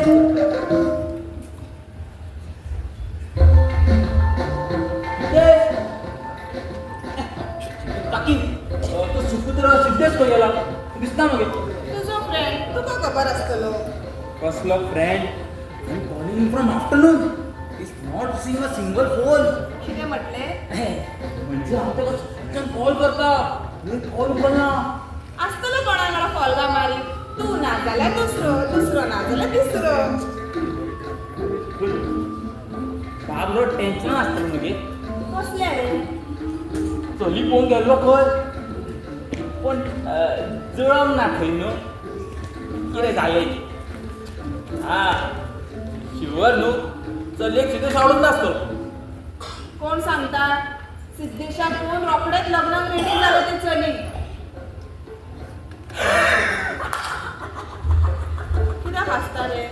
सिद्धेश! काकी, तो सुपुत्र सिद्धेश खंय गेला? दिसना मगे. तुजो फ्रेंड, तुका खबर आसतलो. कसलो friend? I calling him from afternoon, is not receiving a single phone. कितें म्हटलें? म्हणजे हांव ताका सदच्यान कॉल करता, कॉल उखलना. आसतलो कोणा वांगडा फोल्गां मारी. तूं ना जाल्यार दुसरो, दुसरो ना जाल्यार तिसरो. बाबलो टेन्शन आसतलें मगे. कसलें रे? चली पळोवंक गेल्लो खंय, पूण जुळोंक ना खंय न्हू. कितें जालें? हा, शुअर न्हू, चलयेक सिद्धेश आवडूंक नासतो. कोण सांगता? सिद्धेशाक पळोवन रोखडेच लग्नाक रेडी जालें तें चली. कित्याक हांसता रे?